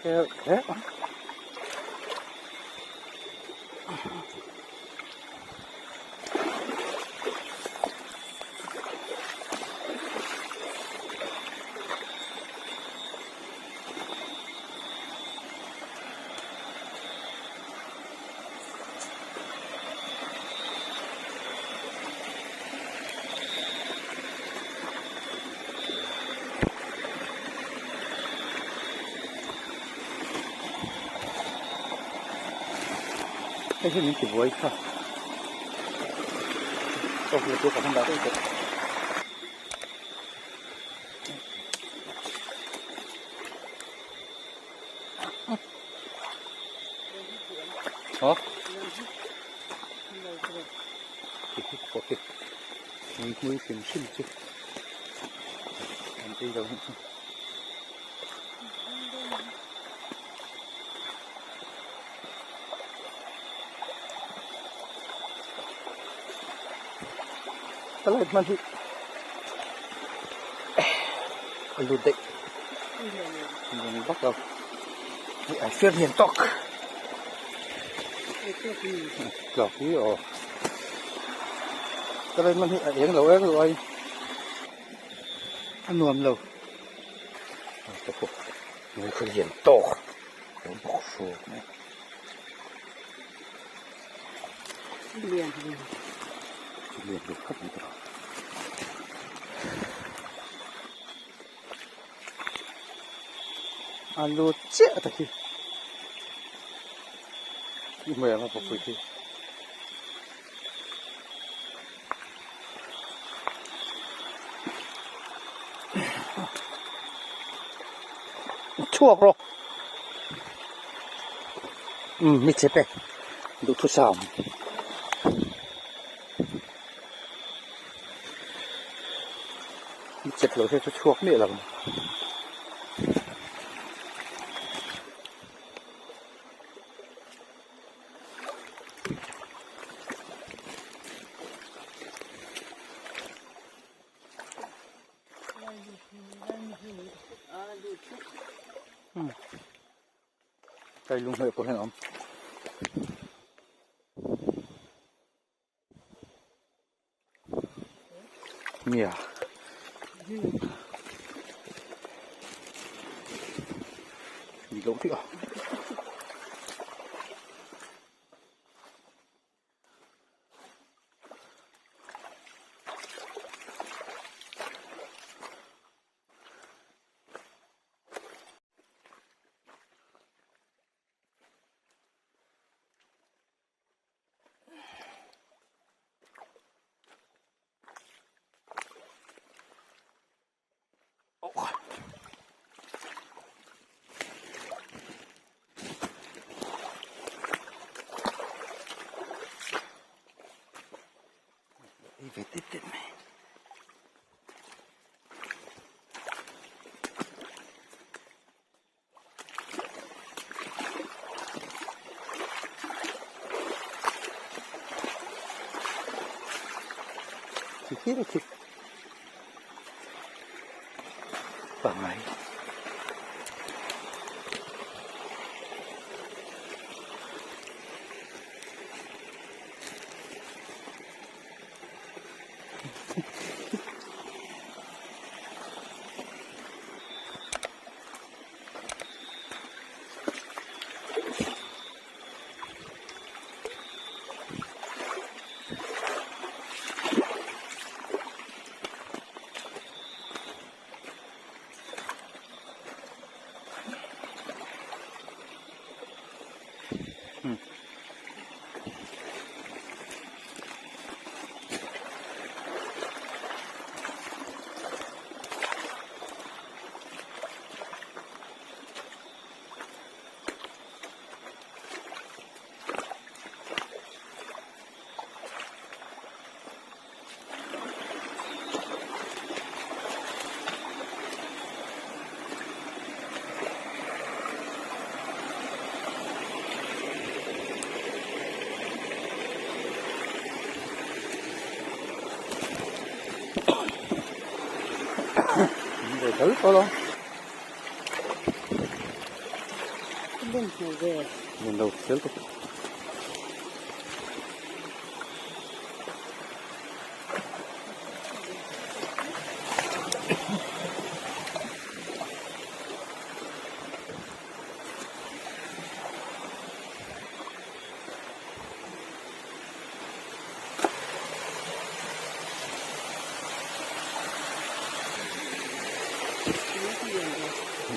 Kher kher. Hei hi min ti buai kha aw hmu chu ka han dah daih tawh. Hah? Hmui hmui hrim hrim chu an ei lo nih chu. Ka light hman hi a lut daih lian vak lo hei a fiar lian tawk tlawk hi aw ka light hman hi a eng lo eng lo ai a nuam lo te pawh hmui kha lian tawk a lo bawk fur mai. Lian lian. Lian ve khawp mai tawh. A lut chiah ta khi. I hmui ang a bawk pui khi. Chhuak rawh. Umm mi chep e duhthusam. Mi chep lo hi chu chhuak miah lo. Kai lung hmeh pawh hian a awm. Nia. Ni lo tih a. Ei ve tet tet mai. Chi khi là chi Pangai. Về thử coi luôn. Len hmel ve. Len lo fel tak.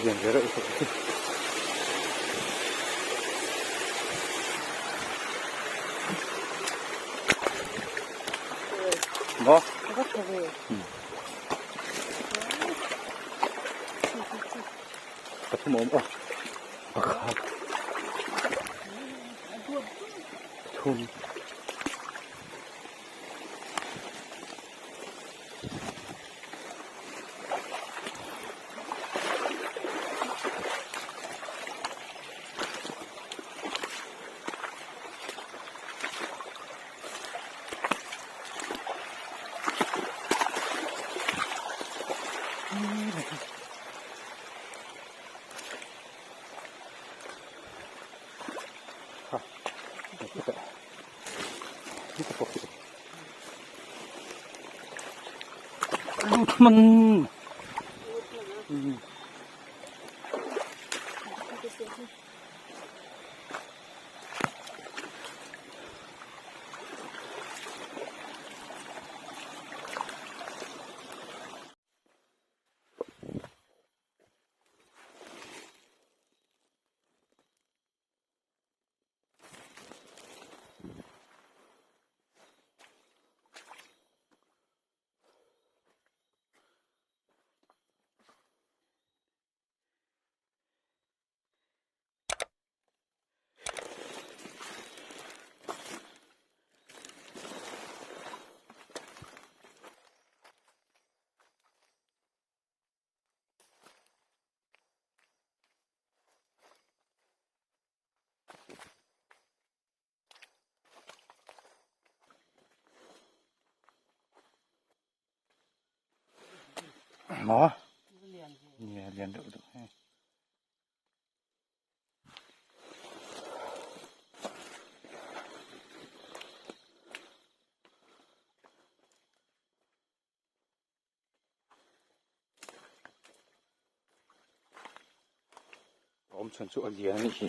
Lian ve reuh bawk hi. Maw? Pathum a awm aw. Pakhat. Pathum. Man. Maw? Nia lian deuh deuh hei. Awm chhan chu a lian a nih hi.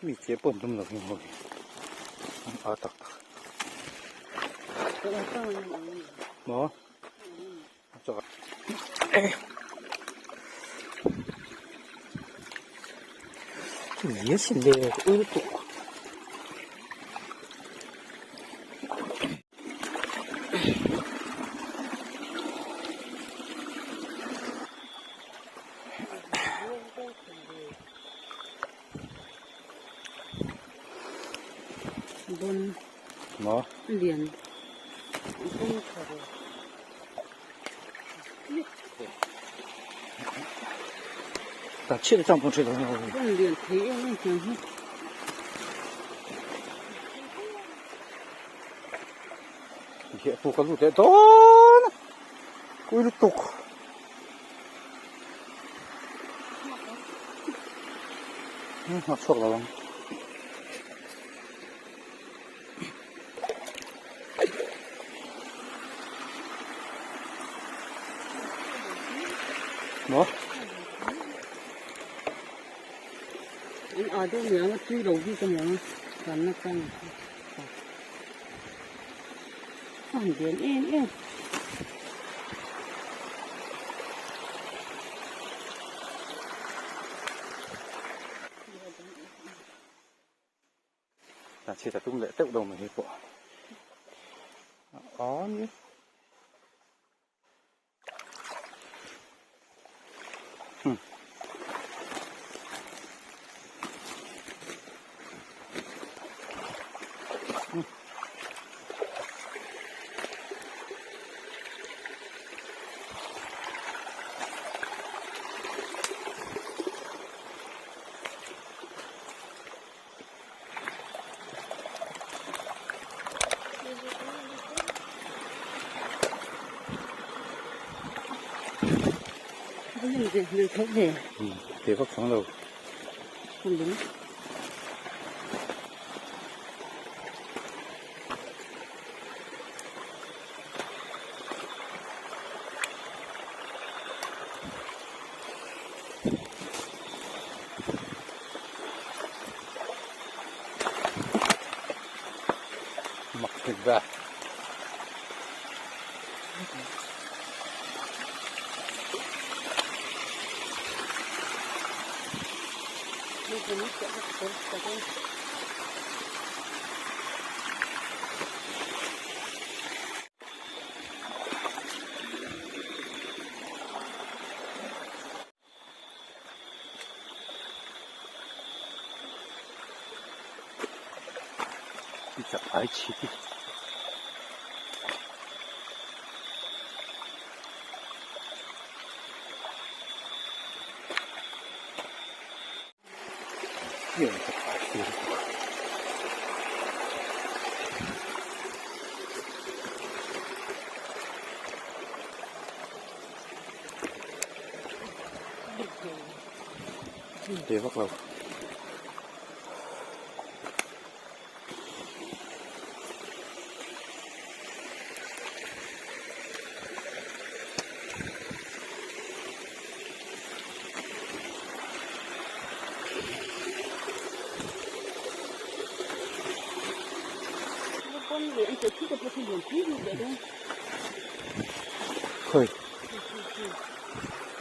Mi che pawh an tum lo hi maw an a tak tak maw Maw? Lian bawng tha ve. Ta chhiat atang pawh hriat loh. Bawng lian thei em em hian hi. Hiah puk a lut leh dawn a, kui lutuk. Nghak chhuak lo ang. Maw? An aa deuh niang a tui lo bik aniang a kan na tang a han lian em em. Ta chhiat a tum leh teuh lo mai hei pawh a ni. nem ve hmel tho ve. Te vak chuang lo. Ka lung. Mak thei ve. Chak ai chhi Te vak lo. Khoi.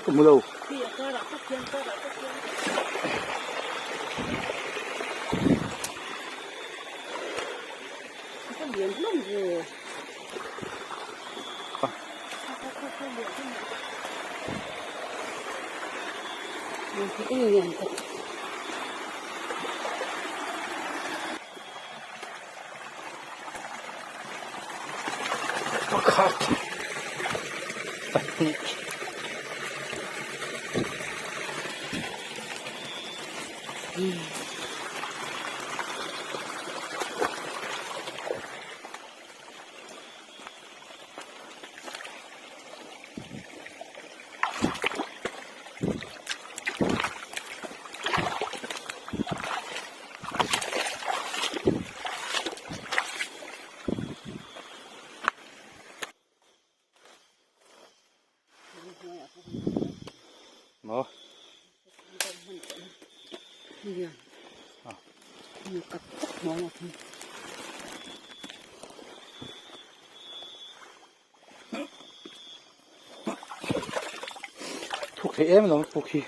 Ka hmu lo. Pakhat pahnih Maw? Thuk thei em alawm puk hi.